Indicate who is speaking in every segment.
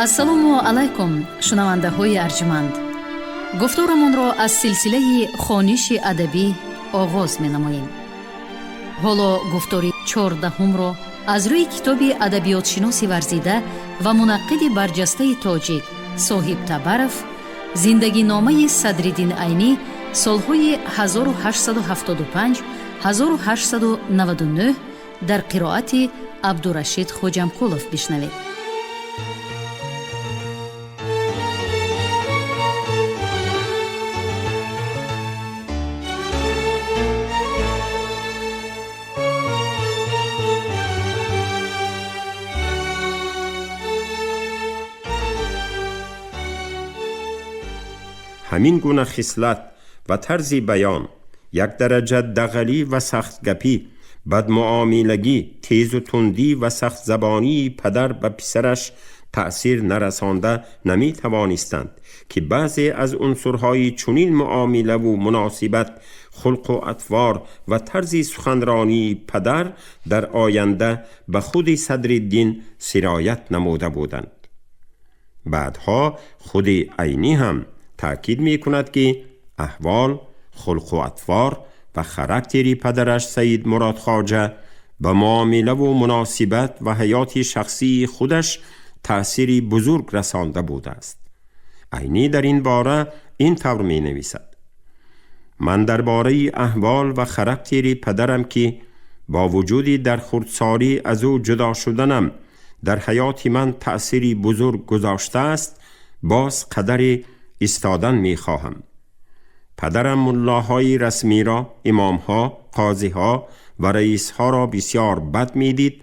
Speaker 1: Ассалому алайкум, шунавандаҳои арҷманд. Гуфторамонро аз силсилаи хониши адабӣ оғоз менамоем. Ҳоло гуфтори 14-умро аз рӯи китоби адабиётшиноси варзида ва мунаққиди барҷастаи тоҷик Соҳиб Табаров «Зиндагиномаи Садриддин Айнӣ солҳои 1875-1899» дар қироати Абдурашид Хоҷамкулов бишнавед.
Speaker 2: Ҳамин гуна хислат ва тарзи баён, як дараҷа дағалӣ ва сахтгапӣ, бадмуомилагӣ, тезу тундӣ ва сахтзабонии падар ба писараш таъсир нарасонда наметавонистанд, ки баъзе аз унсурҳои чунин муомилаву муносибат, хулқу атвор ва тарзи суханронии падар дар оянда ба худи Садриддин сироят намуда буданд. Баъдҳо худи Айнӣ ҳам таъкид мекунад, ки аҳвол, хулқу атвор ва характери падараш Саид Мурод Хоҷа ба муомилаву муносибат ва ҳаёти шахсии худаш таъсири бузург расонда будааст. Айнӣ дар ин бора ин тавр менависад: ман дар бораи аҳвол ва характери падарам, ки бо вуҷуди дар хурдсолӣ аз ӯ ҷудо шуданам дар ҳаёти ман таъсири бузург гузоштааст, боз қадаре истодан мехоҳам. Падарам муллоҳои расмиро, имомҳо, қозиҳо ва раисҳоро бисёр бад медид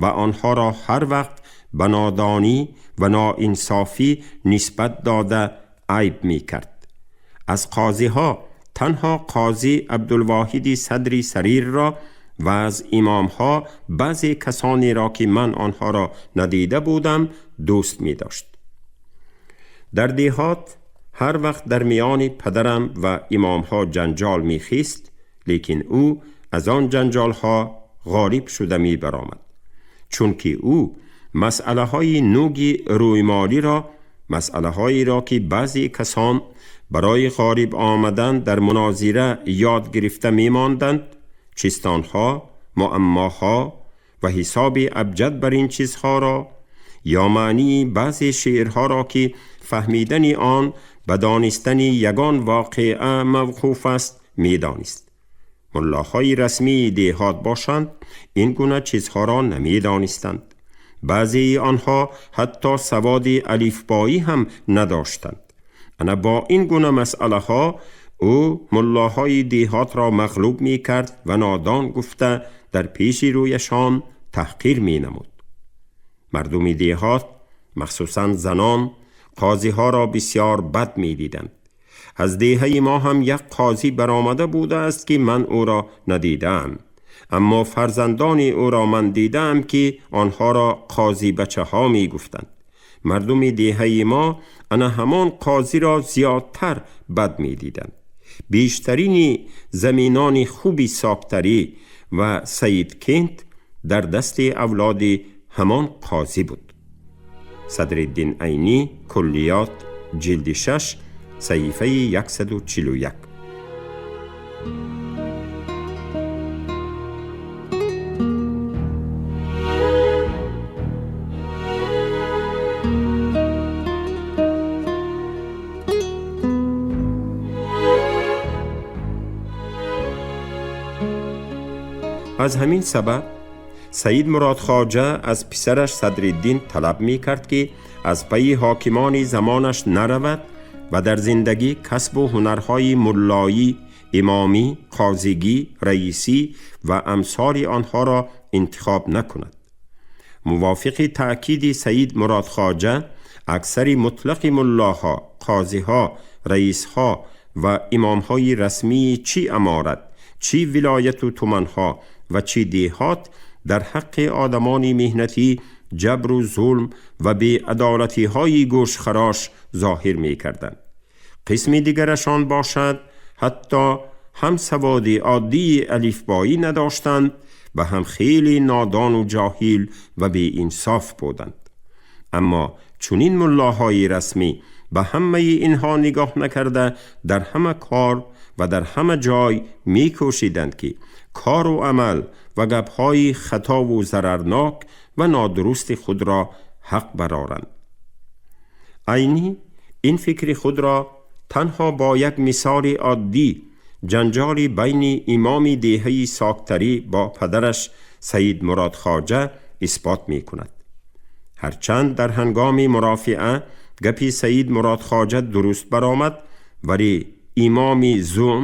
Speaker 2: ва онҳоро ҳар вақт ба нодонӣ ва ноинсофӣ нисбат дода айб мекард. Аз қозиҳо танҳо қозӣ Абдулвоҳиди Садри Сарирро ва аз имомҳо баъзе касонеро, ки ман онҳоро надида будам, дӯст медошт. Дар деҳот ҳар вақт дар миёни падарам ва имомҳо ҷанҷол мехист, лекин ӯ аз он ҷанҷолҳо ғолиб шуда мебаромад, чунки ӯ масъалаҳои нуги рӯймолиро, масъалаҳоеро, ки баъзе касон барои ғолиб омадан дар мунозира ёд гирифта мемонданд, чистонҳо, муаммоҳо ва ҳисоби абҷад бар ин чизҳоро ё маънии баъзе шеърҳоро, ки фаҳмидани он ба донистани ягон воқеа мавқуф аст, медонист. Муллоҳои расмии деҳот бошанд, ин гуна чизҳоро намедонистанд. Баъзеи онҳо ҳатто саводи алифбоӣ ҳам надоштанд. Ана бо ин гуна масъалаҳо ӯ муллоҳои деҳотро мағлуб мекард ва нодон гуфта дар пеши рӯяшон таҳқир менамуд. Мардуми деҳот, махсусан занон, қозиҳоро бисёр бад медиданд. Аз деҳаи мо ҳам як қозӣ баромада будааст, ки ман ӯро надидаам, аммо фарзандони ӯро ман дидаам, ки онҳоро қозибачаҳо мегуфтанд. Мардуми деҳаи мо ана ҳамон қозиро зиёдтар бад медиданд. Бештарини заминони хуби Соктарӣ ва Саидкент дар дасти авлоди ҳамон қозӣ буд. Садриддин Айнӣ, Куллиёт, ҷилди 6, саҳифаи 141. Аз ҳамин сабаб Саид Мурод Хоҷа аз писараш Садриддин талаб мекард, ки аз пайи ҳокимони замонаш наравад ва дар зиндагӣ касбу ҳунарҳои муллоӣ, имомӣ, қозигӣ, раисӣ ва амсоли онҳоро интихоб накунад. Мувофиқи таъкиди Саид Мурод Хоҷа, аксари мутлақи муллоҳо, қозиҳо, раисҳо ва имомҳои расмии чӣ аморат, чӣ вилояту туманҳо ва чӣ деҳот дар ҳаққи одамони меҳнатӣ ҷабру зулм ва беадолатиҳои гӯшхарош зоҳир мекарданд. Қисми дигарашон бошад, ҳатто ҳам саводи оддии алифбоӣ надоштанд ва ҳам хеле нодону ҷоҳил ва беинсоф буданд. Аммо чунин муллоҳои расмӣ ба ҳамаи инҳо нигоҳ накарда, дар ҳама кор ва дар ҳама ҷой мекӯшиданд ки кору амал ва гапҳои хатову зарарнок ва нодурусти худро ҳақ бароранд. Айнӣ ин фикри худро танҳо бо як мисоли оддӣ, ҷанҷоли байни имоми деҳаи Соктарӣ бо падараш Саид Мурод Хоҷа исбот мекунад. Ҳарчанд дар ҳангоми мурофиа гапи Саид Мурод Хоҷа дуруст баромад, вале имоми зум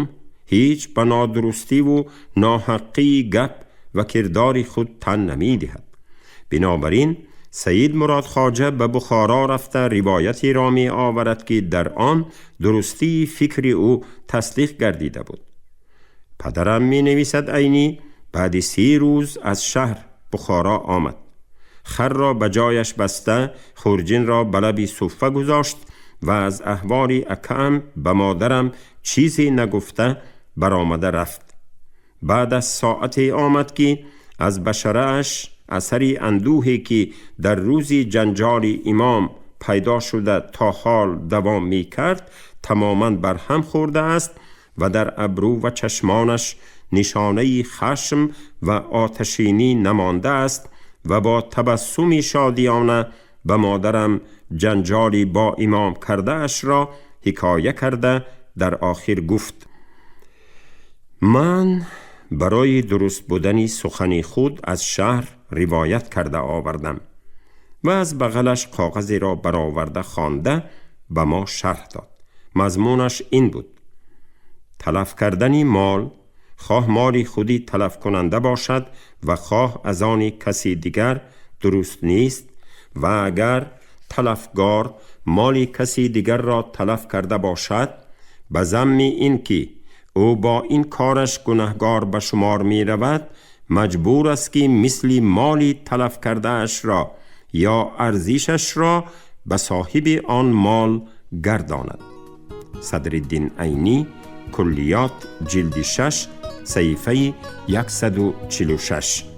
Speaker 2: ҳеҷ ба нодурустиву ноҳаққии гап ва кирдори худ тан намедиҳад. Бинобар ин Саид Мурод Хоҷа ба Бухоро рафта ривоятеро меоварад, ки дар он дурустии фикри ӯ тасдиқ гардида буд. Падарам, менависад Айнӣ, баъди 3 рӯз аз шаҳр Бухоро омад. Харро ба ҷояш баста, хурҷинро ба лаби суффа гузошт ва аз аҳволи акаам ба модарам чизе нагуфта баромада рафт. Баъд аз соате омад, ки аз башарааш асари андӯҳе, ки дар рӯзи ҷанҷоли имом пайдо шуда то ҳол давом мекард, тамоман барҳам хӯрда аст ва дар абрӯ ва чашмонаш нишонаи хашм ва оташинӣ намонда аст ва бо табассуми шодиёна ба модарам ҷанҷоли бо имом кардаашро ҳикоя карда дар охир гуфт: ман барои дуруст будани сухани худ аз шаҳр ривоят карда овардам ва аз бағалаш коғазеро бароварда хонда ба мо шарҳ дод. Мазмунаш ин буд: талаф кардани мол, хоҳ моли худи талафкунанда бошад ва хоҳ аз они каси дигар, дуруст нест ва агар талафгор моли каси дигарро талаф карда бошад, ба замми ин ки ӯ бо ин кораш гунаҳгор ба шумор меравад, маҷбур аст ки мисли моли талаф кардаашро ё арзишашро ба соҳиби он мол гардонад. Садриддин Айнӣ, Куллиёт, ҷилди 6, саҳифаи 146.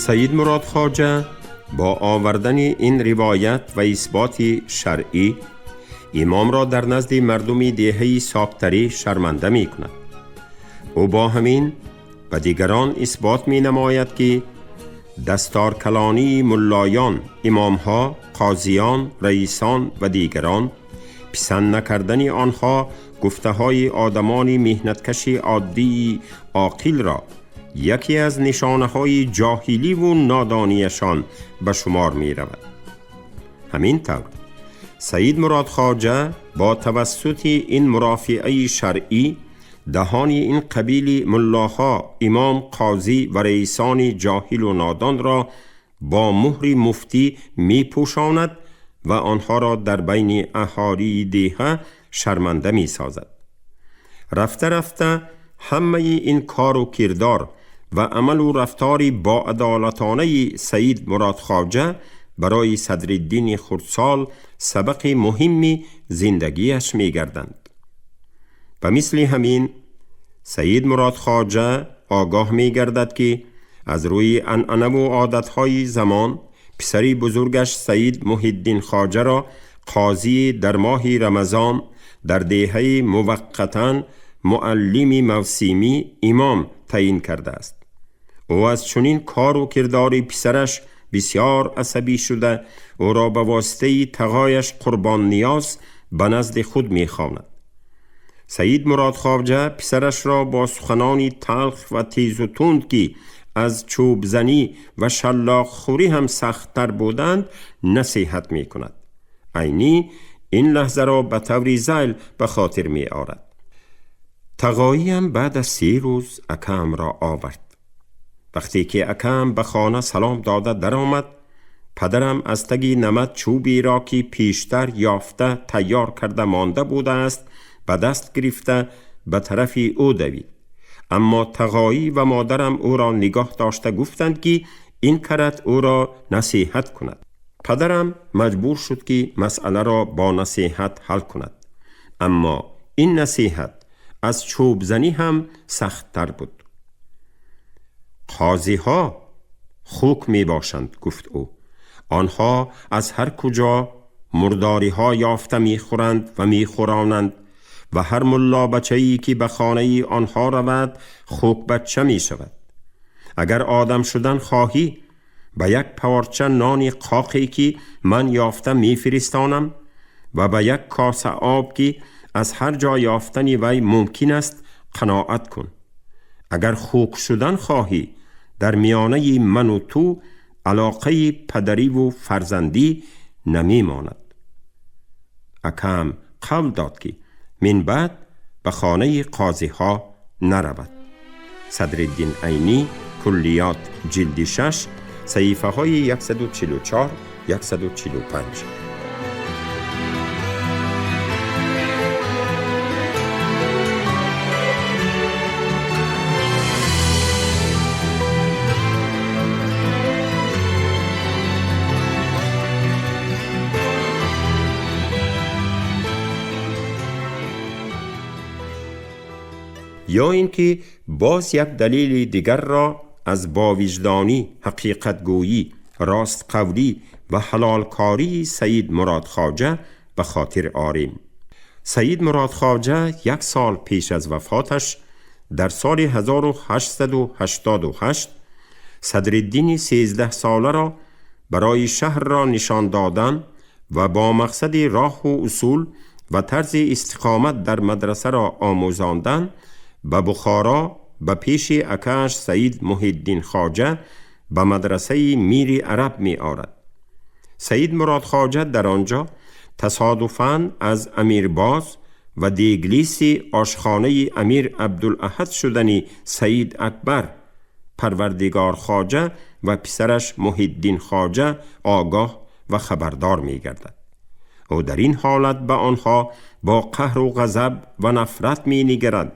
Speaker 2: Саид Мурод Хоҷа бо овардани ин ривоят ва исботи шаръӣ имомро дар назди мардуми деҳаи Соктарӣ шарманда мекунад. Ӯ бо ҳамин ба дигарон исбот менамояд, ки дасторкалонии муллоён, имомҳо, қозиён, раисон ва дигарон, писанд накардани онҳо гуфтаҳои одамони меҳнаткаши оддии оқилро яке аз нишонаҳои ҷоҳиливу нодонияшон ба шумор меравад. Ҳамин тавр Саид Мурод Хоҷа бо тавассути ин мурофиаи шаръӣ даҳони ин қабили муллоҳо, имом, қозӣ ва раисони ҷоҳилу нодонро бо муҳри муфтӣ мепӯшонад ва онҳоро дар байни аҳолии деҳа шарманда месозад. Рафта рафта ҳамаи ин кору кирдор ва амалу рафтори боадолатонаи Саид Мурод Хоҷа барои Садриддини хурдсол сабақи муҳимми зиндагиаш мегарданд. Ба мисли ҳамин Саид Мурод Хоҷа огоҳ мегардад, ки аз рӯи анъанаву одатҳои замон писари бузургаш Саид Муҳиддин Хоҷаро қозӣ дар моҳи Рамазон дар деҳаи муваққатан муаллими мавсимӣ имом таъин кардааст. Ӯ аз чунин кору кирдори писараш бисёр асабӣ шуда, ӯро ба воситаи тағояш Қурбонниёз ба назди худ мехонад. Саид Мурод Хоҷа писарашро бо суханони талх ва тезу тунд, ки аз чӯбзанӣ ва шаллоқхӯрӣ ҳам сахттар буданд, насиҳат мекунад. Айнӣ ин лаҳзаро ба таври зайл ба хотир меорад. Тағоиям баъд аз 3 рӯз акаамро овард. Вақте ки акаам ба хона салом дода даромад, падарам аз таги намад чӯберо, ки пештар ёфта тайёр карда монда будааст, ба даст гирифта به طرف او دوید. اما تقایی و مادرم او را نگاه داشته گفتند که این کرت او را نصیحت کند. پدرم مجبور شد که مسئله را با نصیحت حل کند. اما این نصیحت از چوب زنی هم سخت تر بود. قاضی ها خوک می باشند، گفت او. آنها از هر کجا مرداری ها یافته می خورند و می خورانند و هر ملا بچه‌ای که به خانه آنها رود خوک بچه می شود. اگر آدم شدن خواهی به یک پارچه نان قاقی که من یافته می فرستانم و به یک کاسه آب که از هر جا یافتن وی ممکن است قناعت کن. اگر خوک شدن خواهی در میانه من و تو علاقه پدری و فرزندی نمی ماند. اکم قول داد که من بعد به خانه قاضی ها نرود. صدرالدین عینی، کلیات، جلد 6، صحیفه های 144 145. یا اینکه باز یک دلیل دیگر را از باوجدانی، حقیقتگویی، راست قولی و حلالکاری سید مراد خواجه به خاطر آریم. سید مراد خواجه یک سال پیش از وفاتش در سال 1888 صدرالدین 13 ساله را برای شهر را نشان دادن و با مقصد راه و اصول و طرز استقامت در مدرسه را آموزاندن به بخارا به پیش اکاش سید محی‌الدین خواجه به مدرسه میر عرب می آرد. سید مراد خواجه در آنجا تصادفاً از امیرباز و دیگلیس آشخانه امیر عبدالاحد شدنی سید اکبر پروردگار خواجه و پسرش محی‌الدین خواجه آگاه و خبردار می گردد. او در این حالت به آنها با قهر و غضب و نفرت می نگرد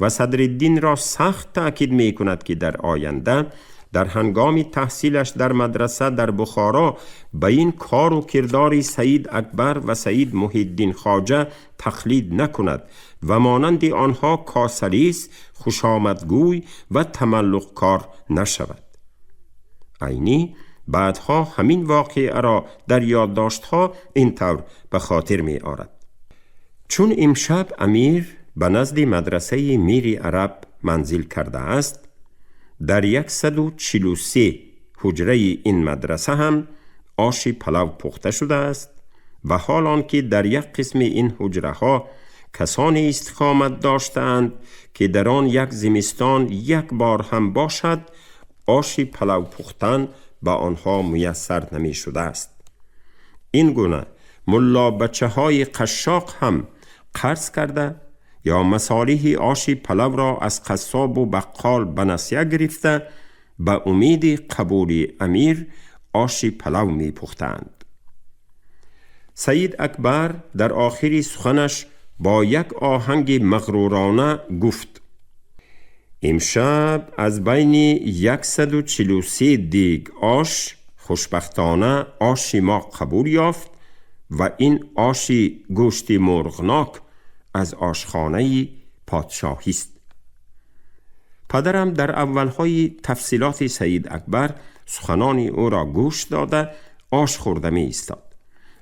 Speaker 2: و صدرالدین را سخت تأکید می کند که در آینده در هنگام تحصیلش در مدرسه در بخارا به این کار و کردار سید اکبر و سید محی‌الدین خواجه تقلید نکند و مانند آنها کاسلیس، خوشامدگوی و تملق کار نشود. عینی بعدها همین واقعه را در یادداشت‌ها اینطور به خاطر می آرد. چون امشب امیر به نزد مدرسه میر عرب منزل کرده است، در 143 حجره این مدرسه هم آش پلو پخته شده است و حال آنکه در یک قسم این حجره ها کسانی استقامت داشتند که در آن یک زمستان یک بار هم باشد آش پلو پختن به آنها میسر نمی شده است. این گونه ملا بچه های قشاق هم قرض کرده یا مصالح آش پلو را از قصاب و بقال به نسیه گرفته به امید قبول امیر آش پلو می پختند. سید اکبر در آخر سخنش با یک آهنگ مغرورانه گفت: امشب از بین 143 دیگ آش خوشبختانه آش ما قبول یافت و این آش گوشت مرغناک از آشخانه پادشاهی است. پدرم در اولهای تفصیلات سید اکبر سخنان او را گوش داده آش خورده می ایستاد.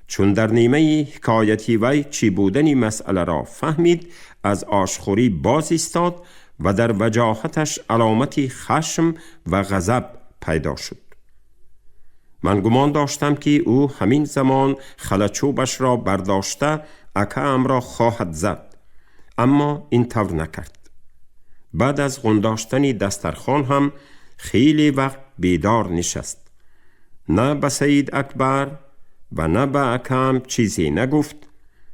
Speaker 2: چون در نیمه حکایتی وی چی بودن مسئله را فهمید، از آشخوری باز ایستاد و در وجاهتش علامت خشم و غضب پیدا شد. من گمان داشتم که او همین زمان خلچوبش را برداشته اکه‌ام را خواهد زد، اما این طور نکرد. بعد از غنداشتن دسترخوان هم خیلی وقت بیدار نشست. نه به سید اکبر و نه به اکه‌ام چیزی نگفت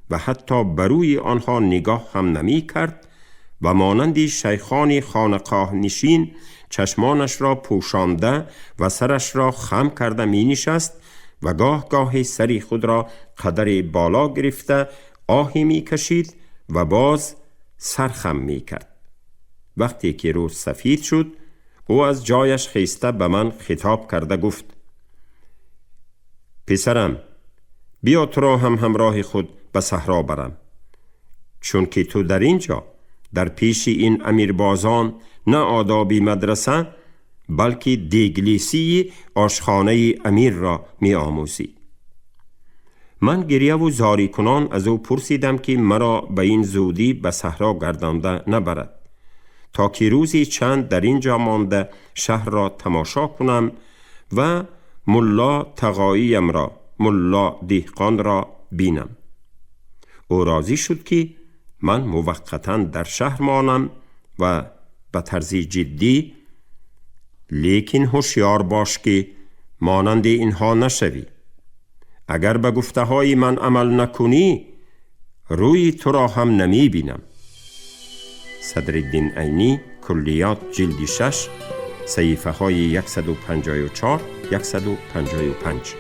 Speaker 2: و حتی بر روی آنها نگاه هم نمی کرد و مانند شیخان خانقاه نشین چشمانش را پوشانده و سرش را خم کرده می نشست و گاه گاهی سری خود را قدر بالا گرفته آهی می کشید و باز سرخم می کرد. وقتی که روز سفید شد، او از جایش خیسته به من خطاب کرده گفت: پسرم، بیا تو را هم همراه خود به صحرا برم، چون که تو در اینجا در پیش این امیربازان نه آدابی مدرسه بلکه دیگلیسی آشخانه امیر را می آموزی. من گریه و زاری کنان از او پرسیدم که مرا به این زودی به صحرا گردانده نبرد تا که روزی چند در اینجا مانده شهر را تماشا کنم و ملا تقاییم را، ملا دهقان را بینم. او راضی شد که من موقتاً در شهر مانم و به طرز جدی، لیکن هوشیار باش که مانند اینها نشوی. اگر به گفته های من عمل نکنی روی تو را هم نمی بینم. صدرالدین عینی، کلیات، جلد 6، صحیفه های 154 155.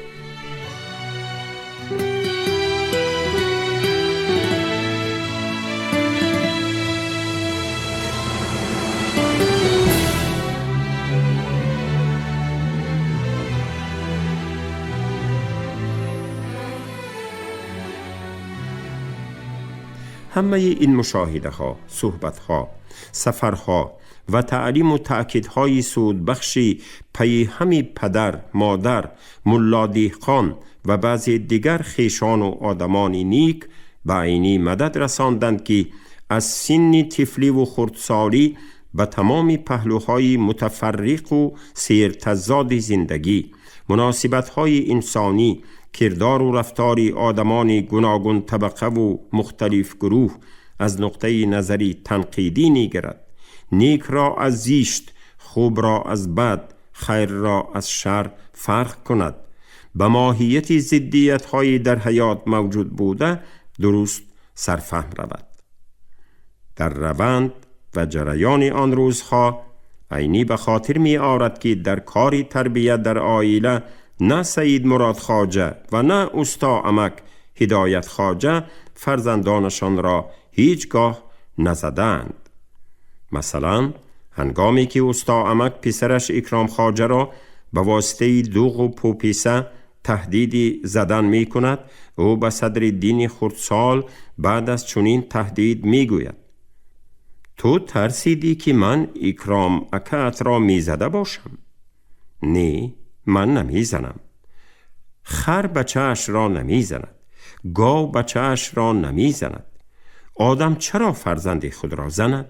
Speaker 2: همه این مشاهده ها، صحبت ها، سفرها و تعلیم و تأکیدهای سودبخشی پی همی پدر، مادر، ملا دهقان و بعضی دیگر خویشان و آدمان نیک به عینی مدد رساندند که از سن طفلی و خردسالی به تمام پهلوهای متفرق و سیرتضاد زندگی، مناسبت‌های انسانی، کردار و رفتار آدمان گوناگون طبقه و مختلف گروه از نقطه نظری تنقیدی نیگرد، نیک را از زشت، خوب را از بد، خیر را از شر فرق کند، به ماهیت ضدیت‌های در حیات موجود بوده درست سرفهم رود. در روند و جریان آن روزها عینی به خاطر می آورد که در کار تربیت در عائله نه سید مراد خواجه و نه استا عمک هدایت خواجه فرزندانشان را هیچگاه نزدند. مثلا هنگامی که استا عمک پسرش اکرام خواجه را به واسطه دوغ و پوپیسه تهدید زدن می کند، او به صدرالدین خردسال بعد از چنین تهدید می گوید: تو ترسیدی که من اکرام اکت را می زده باشم؟ نه، من نمی زنم. خر بچه‌اش را نمی زند، گاو بچه‌اش را نمی زند. آدم چرا فرزند خود را زند؟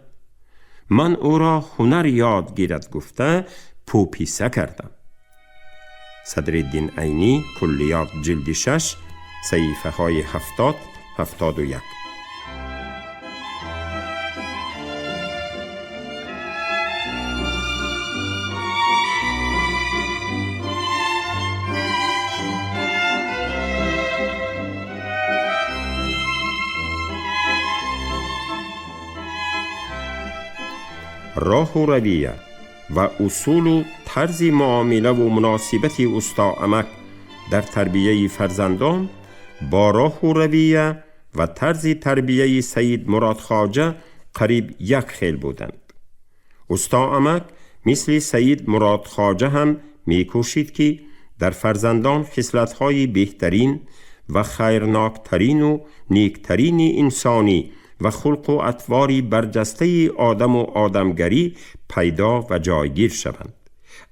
Speaker 2: من او را هنر یاد گیرد گفته پوپیسه کردم. صدرالدین عینی، کلیات، جلد 6، صحیفه های 70 71. راه و رویه و اصول و طرز معامله و مناسبت استا عمک در تربیه فرزندان با راه و رویه و طرز تربیه سید مراد خواجه قریب یک خیل بودند. استا عمک مثل سید مراد خواجه هم میکوشید که در فرزندان خصلت‌های بهترین و خیرناکترین و نیکترین انسانی و خلق و اطواری برجسته آدم و آدمگری پیدا و جایگیر شوند.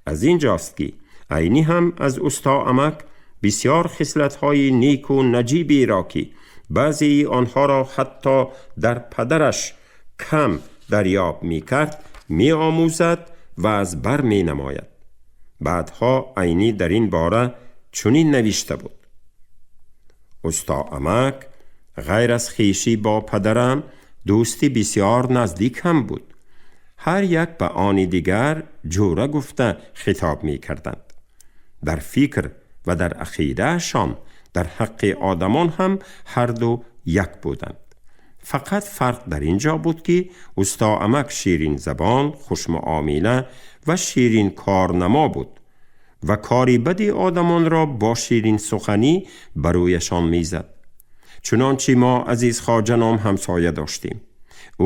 Speaker 2: از اینجاست که عینی هم از استا عمک بسیار خصلت‌های نیک و نجیبی را که بعضی آنها را حتی در پدرش کم دریاب می‌کرد می‌آموزد و از بر می‌نماید. بعدها عینی در این باره چنین نوشته بود: استا عمک غیر از خویشی با پدرم دوستی بسیار نزدیک هم بود. هر یک به آن دیگر جوره گفته خطاب می کردند. در فکر و در عقیده شان در حق آدمان هم هر دو یک بودند. فقط فرق در اینجا بود که استا عمک شیرین زبان، خوشمعامله و شیرین کارنما بود و کاری بدی آدمان را با شیرین سخنی برویشان میزد. چنانچه ما عزیز خواجه نام همسایه داشتیم.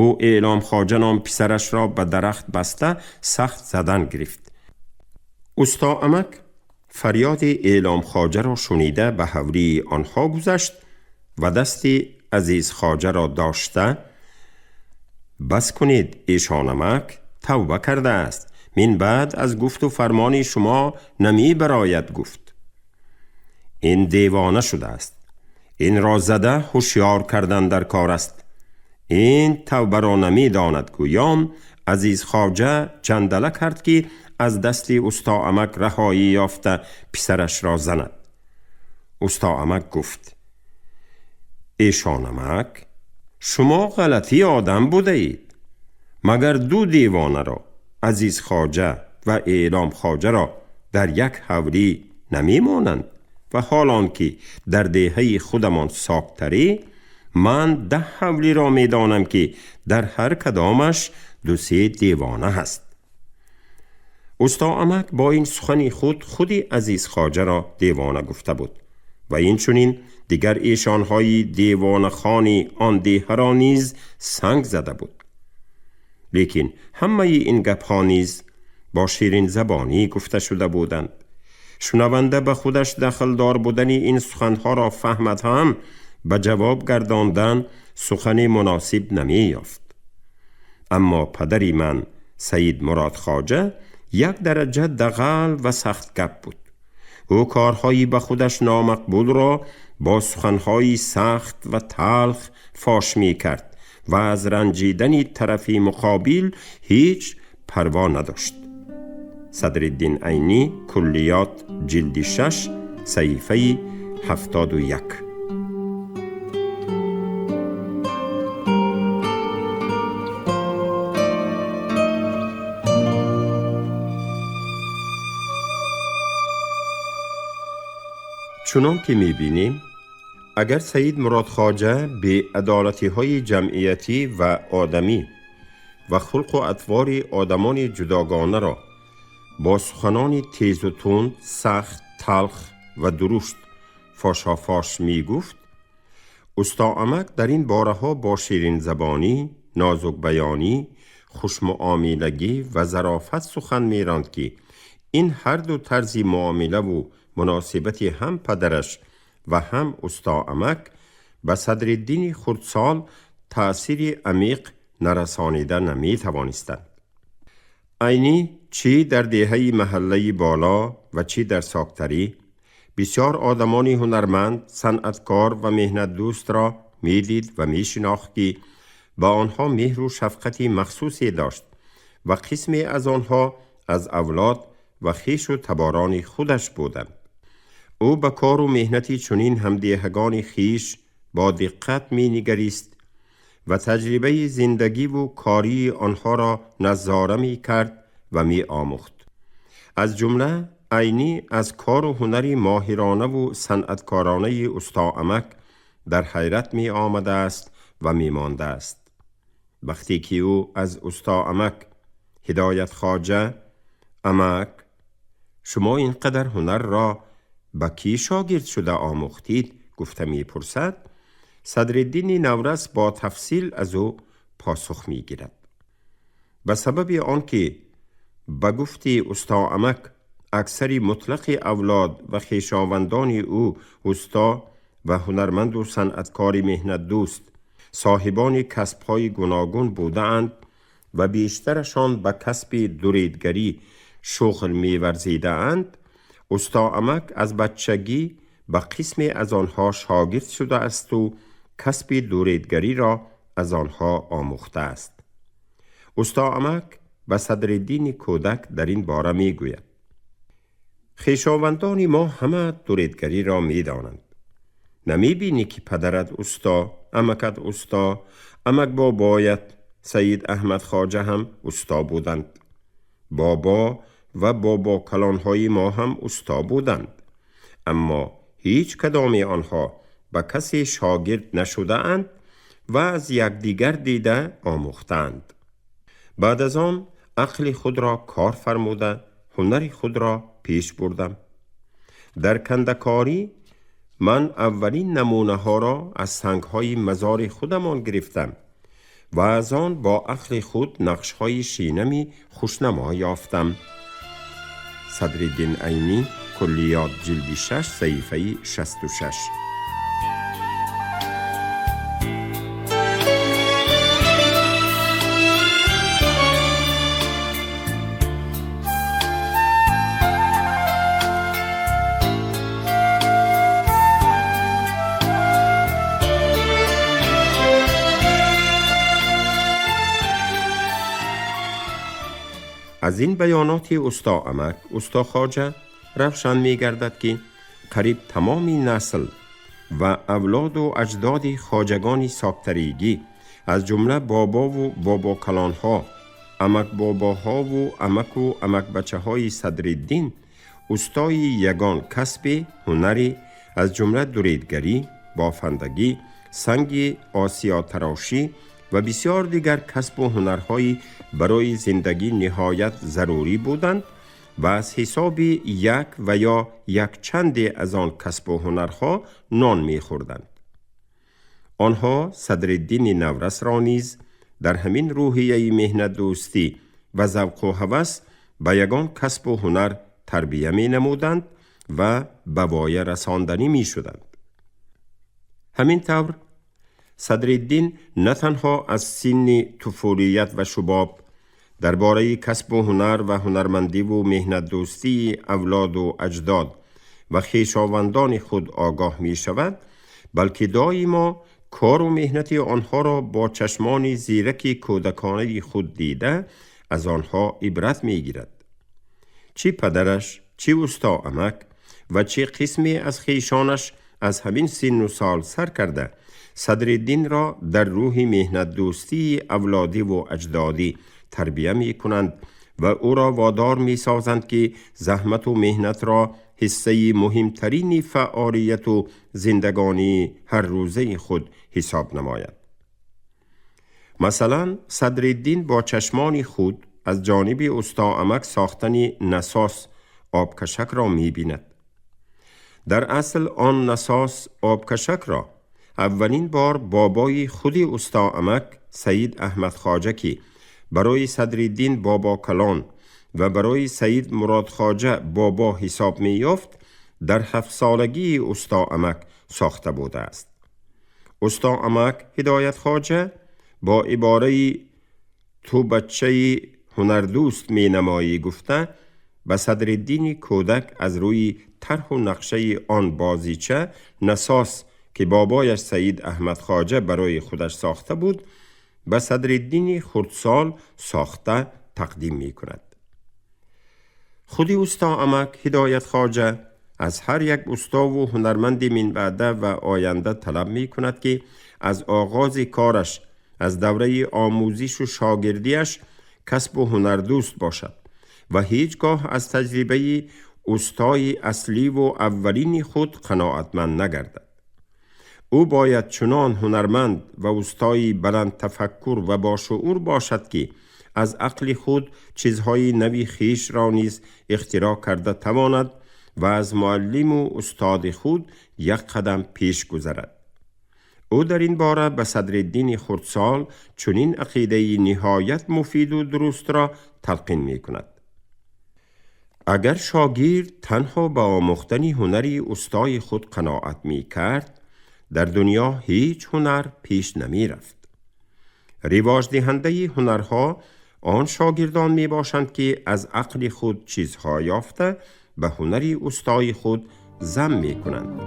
Speaker 2: Ӯ Эълом Хоҷа ном писарашро ба дарахт баста сахт задан гирифт. Усто Амак фарёди Эълом Хоҷаро шунида ба ҳавлии онҳо гузашт ва дасти Азиз Хоҷаро дошта: бас кунед, эшон амак тавба кардааст, мин баъд аз гуфту фармони шумо намебарояд, гуфт. Ин девона шудааст, инро зада ҳушёр кардан дар кор аст, ин тавбаро намедонад. Гӯён Азиз Хоҷа ҷандала кард, ки аз дасти усто Амак раҳоӣ ёфта писарашро занад. Усто Амак гуфт: эшон амак, шумо ғалатӣ одам будаед. Магар ду девонаро, Азиз Хоҷа ва Эълом Хоҷаро, дар як ҳавлӣ намемонанд? Ва ҳол он ки дар деҳаи худамон соктарӣ ман 10 ҳавлиро медонам, ки дар ҳар кадомаш ду-се девона ҳаст. Усто Амак бо ин сухани худ худи Азиз Хоҷаро девона гуфта буд ва инчунин дигар эшонҳои девонахони он деҳаро низ санг зада буд. Лекин ҳамаи ин гапҳо низ бо ширинзабонӣ гуфта шуда буданд. Шунаванда ба худаш дахлдор будани ин суханҳоро фаҳмад ҳам ба ҷавоб гардондан сухани муносиб намеёфт. Аммо падари ман Саид Мурод Хоҷа як дараҷа дағал ва сахтгап буд. Ӯ корҳои ба худаш номақбулро бо суханҳои сахт ва талх фош мекард ва аз ранҷидани тарафи муқобил ҳеҷ парво надошт. Садриддин Айнӣ, Куллиёт, ҷилди 6, саҳифаи 71. Чунон ки мебинем, агар Саид Мурод Хоҷа беадолатиҳои ҷамъиятӣ ва одамӣ ва хулқу атвори одамони ҷудогонаро бо суханони тезу тунд, сахт, талх ва дурушт фошофош мегуфт, усто Амак дар ин бораҳо бо ширинзабонӣ, нозукбаёнӣ, хушмуомилагӣ ва зарофат сухан меронд, ки ин ҳарду тарзи муомилаву муносибати ҳам падараш ва ҳам усто Амак ба Садриддини хурдсол таъсири амиқ нарасонида наметавонистанд. Айнӣ чӣ дар деҳаи маҳаллаи боло ва чӣ дар соктарӣ бисёр одамони ҳунарманд, санъаткор ва меҳнатдӯстро медид ва мешинохт, ки ба онҳо меҳру шафқати махсусе дошт ва қисме аз онҳо аз авлод ва хешу таборони худаш буданд. Ӯ ба кору меҳнати чунин ҳамдеҳагони хиш бо диққат менигарист ва таҷрибаи зиндагиву кории онҳоро назора мекард ва меомӯхт. Аз ҷумла Айнӣ аз кору ҳунари моҳиронаву санъаткоронаи усто Амак дар ҳайрат меомадааст ва мемондааст. Вақте ки ӯ аз усто Амак Ҳидоят Хоҷа: амак, шумо ин қадар ҳунарро ба кӣ шогирд шуда омӯхтид, гуфта мепурсад, Садриддини наврас бо тафсил аз ӯ посух мегирад. Ба сабаби он ки ба гуфти усто Амак аксари мутлақи авлод ва хешовандони ӯ усто ва ҳунарманду санъаткори меҳнатдӯст, соҳибони касбҳои гуногун будаанд ва бештарашон ба касби дуридгарӣ шуғл меварзидаанд, усто Амак аз бачагӣ ба қисме аз онҳо шогирд шудаасту касби дуридгариро аз онҳо омӯхтааст. Усто Амак ба Садриддини кӯдак дар ин бора мегӯяд: хешовандони мо ҳама дуридгариро медонанд. Намебинӣ ки падарат усто, амакат усто, амак бобоят Саид Аҳмад Хоҷа ҳам усто буданд. Бобо ва бобокалонҳои мо ҳам усто буданд. Аммо ҳеҷ кадоми онҳо ба касе шогирд нашудаанд ва аз якдигар дида омӯхтаанд. Баъд аз он ақли худро кор фармуда, ҳунари худро пеш бурдам. Дар кандакорӣ ман аввалин намунаҳоро аз сангҳои мазори худамон гирифтам و از آن با عقل خود نقش‌های شینمی خوشنما یافتم. صدرالدین عینی، کلیات جلد 6 صحیفه 66. از این بیانات استا امک استا خواجه روشن می گردد که قریب تمام نسل و اولاد و اجداد خواجگان ساکتریگی از جمله بابا و بابا کلانها، امک باباها و امک و امک بچه های صدرالدین استای یگان کسب هنری از جمله دوریدگری، بافندگی، سنگ آسیا تراشی و بسیار دیگر کسب و هنرهای برای زندگی نهایت ضروری بودند و از حساب یک و یا یک چند از آن کسب و هنرها نان می‌خوردند. آنها صدرالدین نورس را نیز در همین روحیه مهنت دوستی و ذوق و هوس به یگان کسب و هنر تربیه می نمودند و به وایه رساندنی می شدند. همین طور صدرالدین نه تنها از سن طفولیت و شباب درباره کسب و هنر و هنرمندی و مهنت دوستی اولاد و اجداد و خویشاوندان خود آگاه می شود، بلکه دائما کار و مهنت آنها را با چشمان زیرک کودکانه خود دیده از آنها عبرت می گیرد. چی پدرش، چی استا امک و چی قسمی از خویشانش از همین سن و سال سر کرده صدرالدین را در روح مهنت دوستی اولادی و اجدادی تربیه می کنند و او را وادار می سازند که زحمت و مهنت را حصه مهمترین فعالیت و زندگانی هر روزه خود حساب نماید. مثلا صدرالدین با چشمان خود از جانب استا امک ساختن نساس آبکشک را می بیند. در اصل آن نساس آبکشک را اولین بار بابای خودی استا امک سید احمد خواجه که برای صدرالدین بابا کلان و برای سید مراد خواجه بابا حساب می یافت در 7 سالگی استا امک ساخته بوده است. استا امک هدایت خواجه با عباره تو بچه هنردوست می نمایی گفته به صدرالدین کودک از روی طرح و نقشه آن بازیچه نساس که بابایش سید احمد خواجه برای خودش ساخته بود به صدرالدین خردسال ساخته تقدیم می کند. خودی استا امک هدایت خواجه از هر یک استا و هنرمند من بعده و آینده طلب می کند که از آغاز کارش، از دوره آموزش و شاگردیش کسب و هنردوست باشد و هیچگاه از تجربه استای اصلی و اولین خود قناعتمند نگردد. او باید چنان هنرمند و استای بلند تفکر و با شعور باشد که از عقل خود چیزهای نوی خویش را نیز اختراع کرده تواند و از معلم و استاد خود یک قدم پیش گذرد. او در این باره به صدرالدین خردسال چنین عقیده نهایت مفید و درست را تلقین می کند. اگر شاگرد تنها به آموختن هنر استای خود قناعت می کرد، در دنیا هیچ هنر پیش نمی رفت. رواج دهنده هنرها آن شاگردان می باشند که از عقل خود چیزها یافته به هنر استای خود ضم می کنند.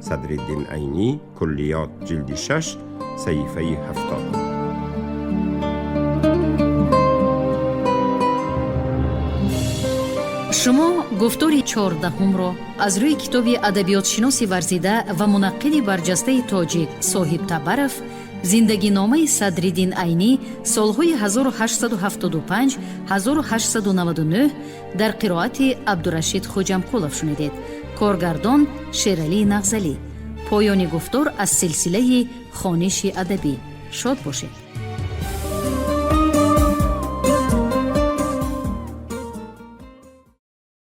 Speaker 2: صدرالدین عینی، کلیات جلد 6 صحیفه 70.
Speaker 1: Шумо гуфтори 14-ро аз рӯи китоби адабиётшиноси варзида ва мунаққиди барҷастаи тоҷик Соҳиб Табаров «Зиндагиномаи Садриддин Айнӣ солҳои 1875-1899» дар қироати Абдурашид Хоҷамқулов шунидед. Коргардон Шералӣ Нағзалӣ. Поёни гуфтор аз силсилаи хониши адабӣ. Шод бошед.